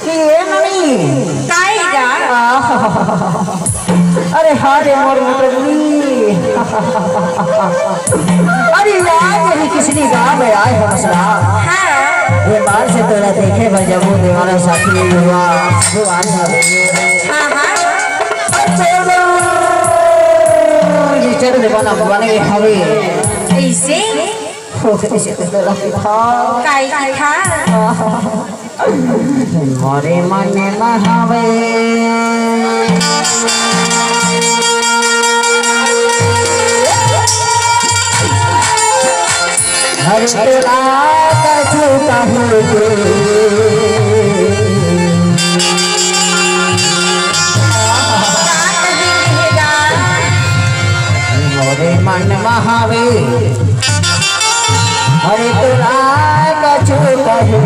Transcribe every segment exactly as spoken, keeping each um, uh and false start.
कि ए मम्मी। काई गा? अरे हाँ रे मोर मुटली। अरे आज ही किसनी गाँव में आए हो मसला। हाँ। ये बार से तोरा देखे बर जम्मो दीवाना साथी हुआ। जो आज ना देखे। हाँ, हाँ। ये चढ़ दीवाना बने हवे। ऐसे? ओकरे से तो डरत था। काहे की था? मोरे मन म हवे। हर तोला कछु कहूँ के। मोरे मन म हवे। अरे तोला कछु कहे।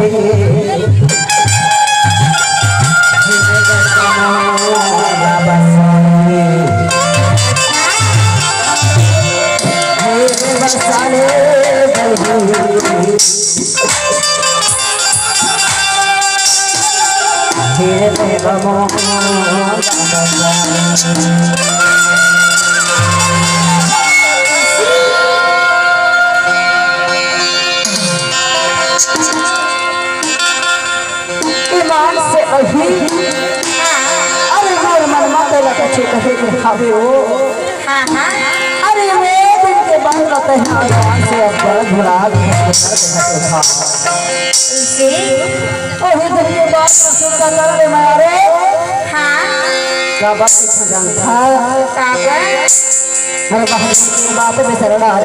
ईमान से अही। अरे मोर मन मत लगे छे कहे के खावे हो। हाँ, हाँ। अरे वो दिन के बाद तो तैं ईमान से अब बड़ा घुड़ा था। इसे? वही दिन के बाद तो सुनता कर ले मैं, अरे। हाँ। का बात कुछ जानता? का बात? अरे बात, बात में चलना है।